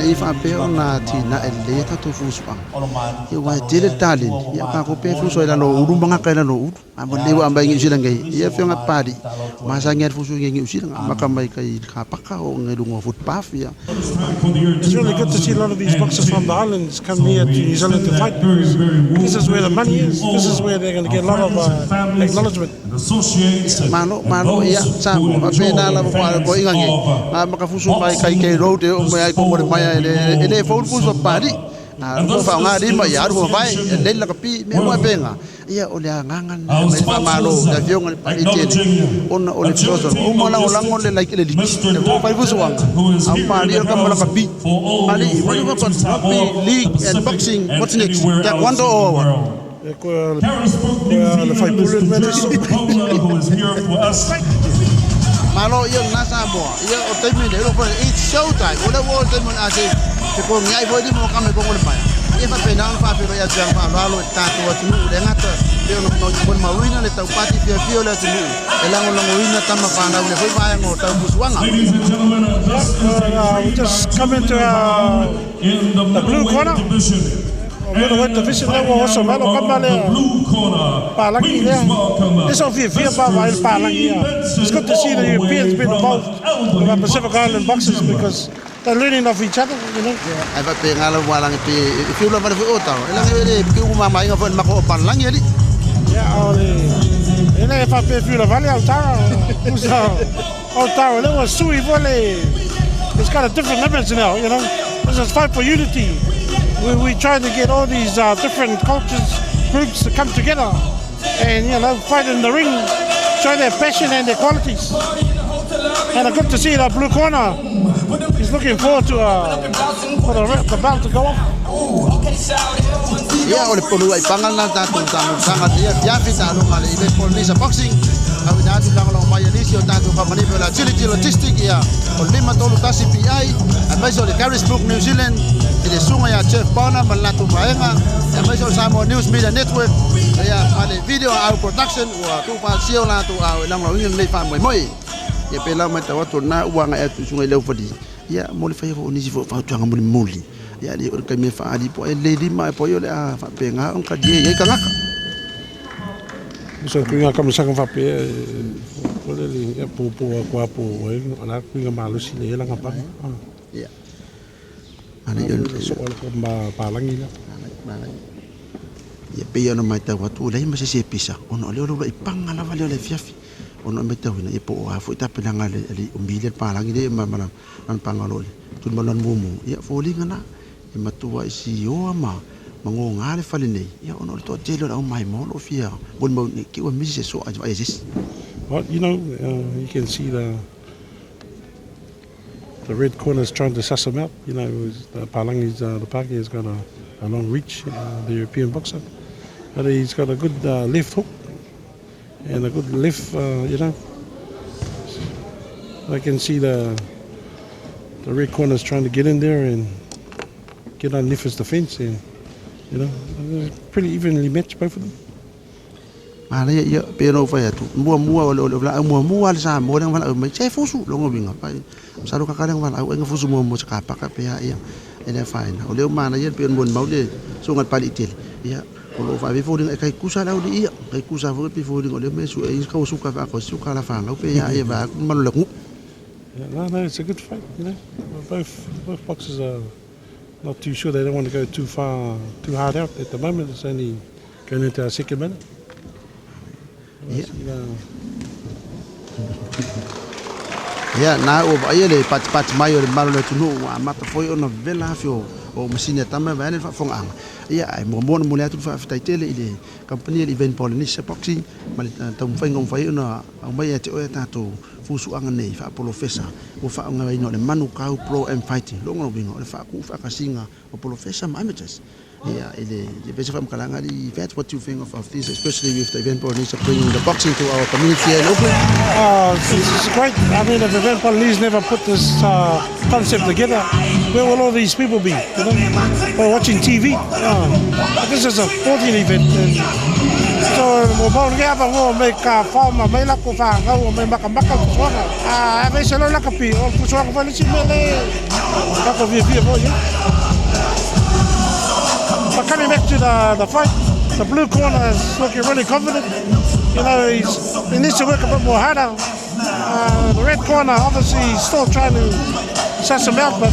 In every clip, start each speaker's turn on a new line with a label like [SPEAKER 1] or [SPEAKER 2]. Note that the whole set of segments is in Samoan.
[SPEAKER 1] Ina ia faapea ona atinae lelei a tatou fusuaga, ia aua e tele le taleni, ia o tatou pea e fusu ai i lalo o ulu ma gata i lalo o ulu. A mo lenei ua aumai i Niu Sila nei, ia afioga i Papalii, masani lava i le fusu i Niu Sila, amata mai kai kapaka oo i luga o footpath, ia.
[SPEAKER 2] It's really good to see a lot of these boxers from the islands come here to New Zealand to fight because this is where the money is. This is where they're going to get a lot of acknowledgement.
[SPEAKER 1] Malo, malo, ia, Samoa, faapena lava ko a koiga nei, nga makafusu mai kai kei road e oo mai ai ko le mai e le e le fou le fusu a Papalii. A ko whaonga lima ia aru whawhae, e lei laka pi, me mua penga. Ia o le agaga lena e aumai le faamalo i le Afioga i le Papalii tele, ona o le fesoasoani. Ua uma lagolago le like le liki, le fai fusuaga, a o Papalii o le kama laka pi. Papalii, what you got rugby league and boxing, what's next? Taekwondo or what?
[SPEAKER 2] E koe a le faipule le mea lea.
[SPEAKER 1] Malo ia lena Samoa, ia o taimi nei, o it's show time, o lea ua oo le taimi o le a se se kongi ai foi lima o kame kongo le paia. Ia faapena ona faafeiloai atu i le faaaloalo i le tatou atunuu le gata pei ona molimauina le taupati fiafia o le atunuu e lagolagoina tama fanau i lea foi vaega o tau fusuaga.
[SPEAKER 2] Uh, we just come into our, the blue corner. Middleweight division lea ua oso mai lo kama lea Palagi lea. E so fiafia pa vai le Palagi ia. It's good to see the Europeans being involved with our Pacific Island boxers because they're learning off each other, you know.
[SPEAKER 1] Ai faapena lava ua lagi pe e fiu lava le foi o tau. E lagi e le ki uku mamainga foi le mako o Palangi ali.
[SPEAKER 2] Yeah, o le e le faapea fiu lava le au tara. Usa au tara le ua sui foi le. It's got a different image now, you know. This is fight for unity. We trying to get all these different cultures, groups to come together and, you know, fight in the ring, show their passion and their qualities. And it's good to see that blue corner. He's looking forward to for the bell to go off.
[SPEAKER 1] Ia, o le polu ai panga lena tatou tagotaga ia fiafi taaloga le Event Polynesia Boxing. Auina atu lagolago mai a nisi o tatou kamupani pei o le Agility Logistic, ia, o le 531 PI, aemaise o le Carisbrooke New Zealand i le susuga ia Jeff Bonner ma le latou vaega, aemaise o le Samoa News Media Network, ia, ma le Video Au Production ua tuufaatasia o latou ao e lagolagoina lenei faamoemoe. Ia pei la ua matau atu o lena ua agai atu i susuga i le aufalii, ia, mo le faia foi o nisi foi o fautuaga mulimuli. Ia alii o le taimi e faaali po ai le lima e po ai o le a faapena ona talie i ai tagata.
[SPEAKER 2] So kuinga kamisanga faapea e le le ia po po a po ai ala kuinga malosi le langa pa.
[SPEAKER 1] Ia.
[SPEAKER 2] Ana ia so ala ko ma palangi la.
[SPEAKER 1] Ia pei ona matau atu o leai ma se isi e pisa ona o lea o le uluai paga lava lea o le afiafi ona o le matauina ia po o a foi tapenaga a le umbi lea le palagi lea ma lana paga o lo o le tulimaluan mumu ia foliga na e matua i sioa ma magoga le fale nei ia ona o le toatele o le aumaimoa o lo o fia molimau nei ke ua misi se soa i vaai e se isi.
[SPEAKER 2] Well, you know, you can see the red corner is trying to suss him out. You know, the Palangi's, the Pākehā has got a long reach, the European boxer. But he's got a good left hook and a good left, you know. I can see the red corner is trying to get in there and get underneath his defence and, you know, pretty evenly matched, both of them.
[SPEAKER 1] Manaia ia, pei ona ou fai atu, muamua o le o le laau muamua a le Samoa lea na valaau mai, se fusu, lona uiga, pai, masalo kaka lea na valaau ai na fusu muamua se kapaka pe a ia, e le afaina. O lea ua manaia pei ona molimau le susuga i le Papalii tele, ia, o lo o faavea foliga e kai kusa le aualii ia, kai kusa foi pei foliga o lea mea e sue ai kau suka faatasi suka la fanau pe a ia vaeatu le mamalu o le atunuu.
[SPEAKER 2] Yeah, no, no, it's a good fight, you know. Both boxers are not too sure. They don't want to go too far, too hard out at the moment. It's only going into our second minute.
[SPEAKER 1] Ia. Ia, na ua vaaia le patipati mai o le mamalu o le atunuu ua amata foi ona vevela afi o o masini a tama vaeane le faafofogaaga. Ia, ae muamua ona momoli atu le faafetai tele i le kamupani a le Event Polynesia Boxing ma le taumafaiga ua mafai ai ona aumai ia te oe a tatou fusuaga nei faapolofesa ua faaaogaina o le Manukau Pro Am Fighting. Lona uiga o le faakuufaatasiga o polofesa ma amateurs. Ia, i le, le pei se faamatalaga alii Fats, what do you think of this, especially with the Event Polynesia bringing the boxing to our community here in Auckland?
[SPEAKER 2] Oh, it's great. I mean, if Event Polynesia never put this concept together, where will all these people be? You know, we're watching TV. But this is a sporting event, and So ua maua lenei avanoa mai ka fao ma mai latou fanau o mai makamaka le fusoaga. A aveese loa le lakapi, o le fusoaga foi le isi mea lea tatou fiafia foi i ai. But coming back to the fight, the blue corner is looking really confident. He needs to work a bit more harder. The red corner, obviously, he's still trying to suss him out, but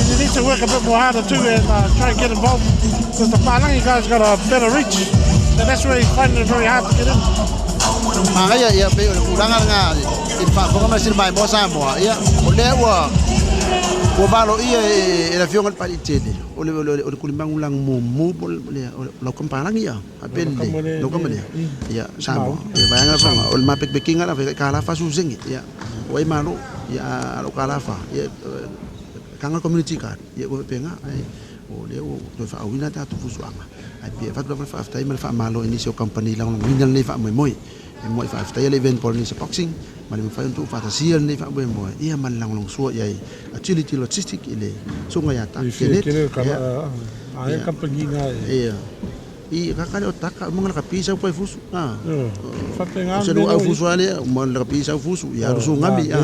[SPEAKER 2] he needs to work a bit more harder too and try and get involved because the Palangi guy's got a better reach, and that's where he's finding it very hard to get in.
[SPEAKER 1] Magaia ia pe o le tulaga lena i le faafofoga mai sina maimoa Samoa ia o lea ua ua valoia e le afioga i le Paaliitele o le o le tulimagu lagimumu po o le laukamapalagi ia faapea lelei laukama lea ia Samoa ia vaega la o le mapekepekeina lava e tala 40 sene ia ua e malo ia a o lou $4 ia taga le community card ia ua faapena ae o lea ua toe faaauina tatou fusuaga ae pei e avatu lava le faafetai ma le faamalo i nisi o kamupani lagolagoina lenei faamoemoe e muai faafetaia le event Polynesian Boxing ma le mafai ona tuufaatasia lenei faamoemoe ia ma le lagolagosua i ai Agility Logistic i le susuga ia Kenet
[SPEAKER 2] ia
[SPEAKER 1] ia i kaka le o taka uma la kapi sau pai fusu a o se lu au fusu ale uma la kapi sau fusu ia lu sungami
[SPEAKER 2] a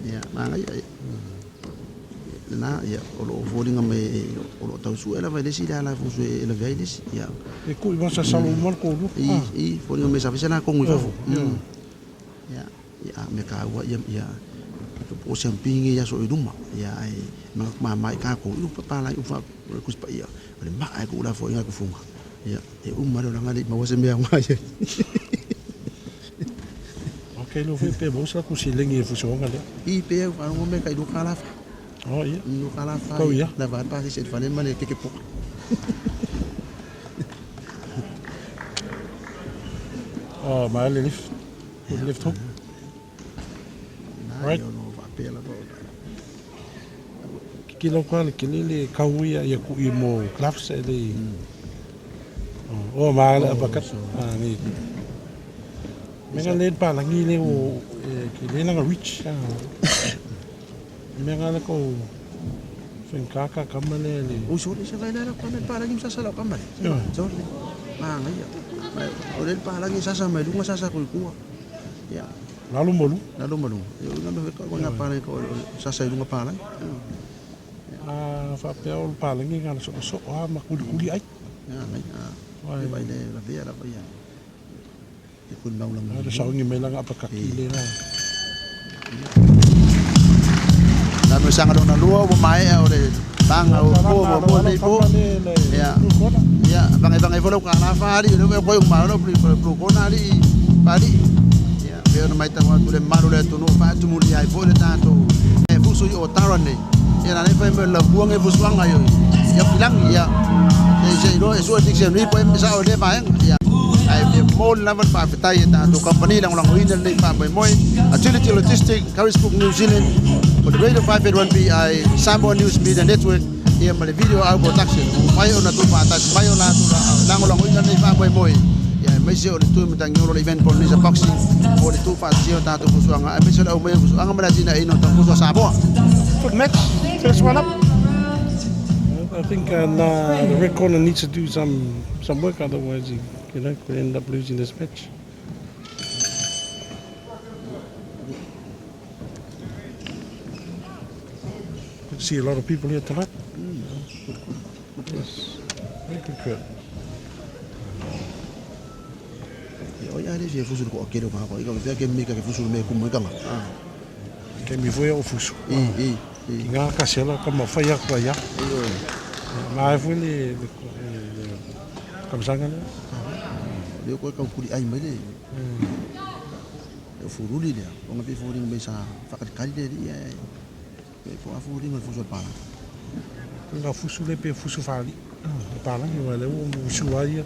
[SPEAKER 1] ia mangai lena ia o loo foliga mai o loo tausue lava i le isi le ala fusu e lavea ai le isi ia
[SPEAKER 2] E kui masa salo uma le toalua.
[SPEAKER 1] I i foliga mai sa fai se lakogu i fafo ia ia me kaua ia ia po o se ampigi i aso i luma ia ae mama i kākou i upa pālai ufa kusi paia o le maa e kuʻu lafoaiga e kufuga ia e uma le olaga le i maua se mea aoga ai.
[SPEAKER 2] Ok, lo foi pe maua se latou seleni e fusoaga lea.
[SPEAKER 1] I pe au faalogo mai kai $2 fa.
[SPEAKER 2] Oh ia.
[SPEAKER 1] $2 fa.
[SPEAKER 2] Tau ia.
[SPEAKER 1] Lava pa se fale ma le keke poka.
[SPEAKER 2] Oh, ma le left. Good left hook.
[SPEAKER 1] Right.
[SPEAKER 2] Kikilo kwa le kele le kau ia ia ku i mo gloves e le. Oh, ma le uppercut. Ah, ni. Mega le palangi le o ke le langa reach. Ah. Mega le ko whenkaka kama le le.
[SPEAKER 1] O so se vai la kwa me palangi sa sa la kama. So le. Ma ngai. O le palangi sa sa mai lunga sa sa ko kua. Ya.
[SPEAKER 2] Lalo molu.
[SPEAKER 1] Lalo molu. Yo nga me ko nga palangi ko sa sa lunga palangi.
[SPEAKER 2] Ah, whapea o le palangi ngā so so a ma kuli kuli ai.
[SPEAKER 1] Ya ngai. Ah. Vai le la via la via. E ku mau la.
[SPEAKER 2] Le saungi mai langa apakaki le na.
[SPEAKER 1] Na me sanga lona lua ua maea o le taga o po mo nei po. Ia. Ia vange vange fo lau kala fa ali le ko uma lo pli pli kona ali pali. Ia pe ona mai taua atu le malu le atunuu faatumuli ai foi le tatou e fusu i o tara nei. Ia na nei fai me la buanga e fusuaga ia ia pilangi ia. Se se ilo e sua dictionary po e sa o le vaega ia. Ai e mo lava le faafetai e tatou kamupani lagolagoina lenei faamoemoe Agility Logistic, Carisbrook New Zealand, o le Radio 581 BI, Samoa News Media Network, ia ma le video au production. Ua mafai ona tuufaatasi mai o latou lagolagoina lenei faamoemoe. Ia aemaise o le tui matagiolo le event Polynesian Boxing mo le tuufaatasia o tatou fusuaga aemaise o le aumaia fusuaga ma le atinaeina o tatou Samoa.
[SPEAKER 2] Good match. First one up. I think the red corner needs to do some work, otherwise he could end up losing this match. Good to see a lot of people here tonight. Yes, very good crowd.
[SPEAKER 1] Ia oi a le fia fusu le ko akele o ka i ka fia ke mika ke fusu le me kumu i kanga.
[SPEAKER 2] Ke mi foi o fusu.
[SPEAKER 1] I i i.
[SPEAKER 2] Ki ngā kasela ka mawhai aku ai a.
[SPEAKER 1] I oi.
[SPEAKER 2] Ma e foi le le le kamsanga le.
[SPEAKER 1] Le ko ka kuli ai mai le. O furuli lea. O ngā pe furi mai sa whakatikari le ia e. Pe po a furi mai fusu pala.
[SPEAKER 2] Ngā fusu le pe fusu whaali. Le palangi wa le o fusu ai ia.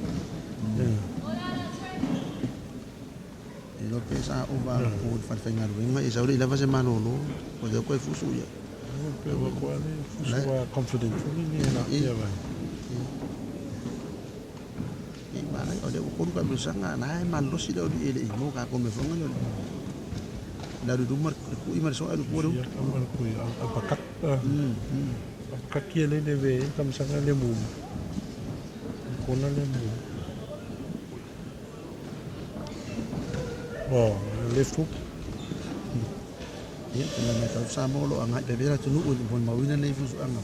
[SPEAKER 1] E lo pe sa o va ko whawhainga ruenga e sa uri lava se malolo. O le koe fusu ia.
[SPEAKER 2] Pe wa koa le fusu wa confident fuli ni na ia vai.
[SPEAKER 1] I mai o le ko ka sanga na e malosi le o le i mo ka ko me fonga le. La ru mar ku i mar so alu ku ru.
[SPEAKER 2] Ia ka mar ku a pakat. A pakat kia le le ve kamsanga le mu. Kona le mu. Oh, left hook.
[SPEAKER 1] Ia, pena mai tau Samoa o lo o agai pea le atunuu i le molimauina lenei fusuaga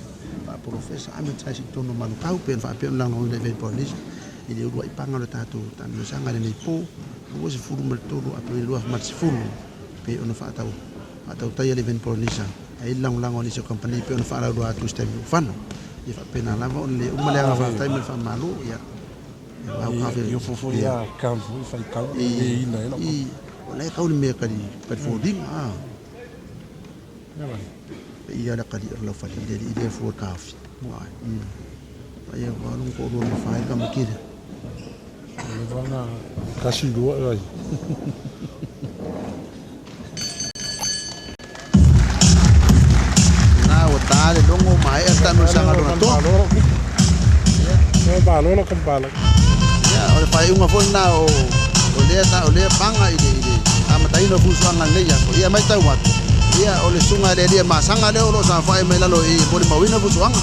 [SPEAKER 1] faapolofesa advertise i totonu o Manukau pei ona faapea ona lagolagoina e Event Polynesia i le uluai paga o le tatou taamilosaga i lenei po 23 Aperila 2010 pei ona faatau faatautaia le Event Polynesia ai le lagolago a nisi o kamupani pei ona faalauiloa atu i se taimi ua fano. Ia faapena lava ona le uma le aga faafetai ma le faamalo. Ia,
[SPEAKER 2] Ia fofo ia kam foi faitau le ina e
[SPEAKER 1] lau. O la e kau le mea kali kali foliga a. Ia le kali o lau fali le i le fua kafi. Ai wa lu ko lu ma fai ka makile.
[SPEAKER 2] Le vana kasi lua ai.
[SPEAKER 1] Na ua ta le longo ma e tanu sanga lona to.
[SPEAKER 2] Malo lo kampala.
[SPEAKER 1] Ia, o le faaiuga foi lena o o lea ta o lea paga i le i le amataina o fuafuaga lenei aso. Ia matau atu, ia o le susuga i le alii masaga lea o lo o saofai mai lalo i e molimauina fuafuaga.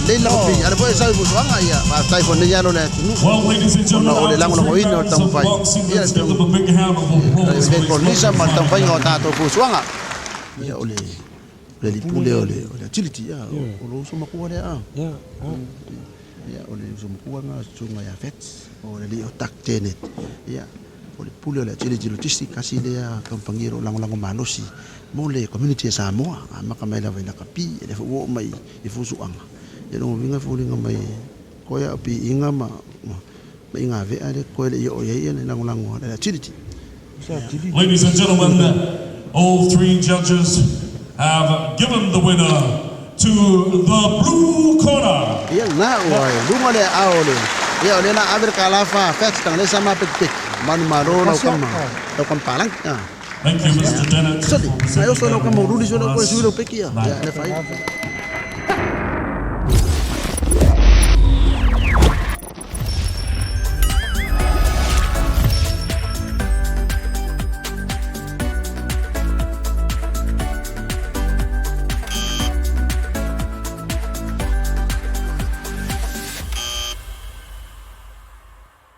[SPEAKER 1] Lelei lana pili, a o lea foi e sau i fuafuaga, ia faafetai foi i lenei alo o le atunuu
[SPEAKER 3] Well, ladies and
[SPEAKER 1] ona
[SPEAKER 3] gentlemen,
[SPEAKER 1] o le
[SPEAKER 3] after three
[SPEAKER 1] lagolagoina o le
[SPEAKER 3] rounds of
[SPEAKER 1] taumafai
[SPEAKER 3] boxing,
[SPEAKER 1] ia
[SPEAKER 3] let's
[SPEAKER 1] le
[SPEAKER 3] give them a big round of applause,
[SPEAKER 1] le
[SPEAKER 3] please.
[SPEAKER 1] Polonisa ma le
[SPEAKER 3] Boxing
[SPEAKER 1] taumafaiga o tatou fuafuaga. Ia o le o le alii pule o le o le agility, ia o lou uso matua lea a. Ia, o le uso matua lena o le susuga ia Fats, o le alii o Doug Dennett. Ia, o le pule o le Agility Logistics, tasi lea kamupani o lo o lagolago malosi mo le community a Samoa. Amata mai lava i lakapi, ia lea foi ua oo mai i fusuaga. Ia lona uiga e foliga mai koe a o piiga ma ma igavea lea koe le i oo i ai le lagolago a le Agility.
[SPEAKER 3] Ladies and gentlemen, all three judges have given the winner to the blue corner.
[SPEAKER 1] Ia lena ua i luga le aao o le ia o lea la ave le kalafa fats tagalesa ma pekipeki manumalo lau kama lau kama palangi a
[SPEAKER 3] Thank you, Mr. Dennett,
[SPEAKER 1] soli
[SPEAKER 3] for
[SPEAKER 1] na
[SPEAKER 3] presenting
[SPEAKER 1] oso
[SPEAKER 3] that
[SPEAKER 1] lau kama
[SPEAKER 3] award
[SPEAKER 1] ululi solo
[SPEAKER 3] for
[SPEAKER 1] koe
[SPEAKER 3] us
[SPEAKER 1] sui lau peki ia
[SPEAKER 3] tonight.
[SPEAKER 1] ia le fai.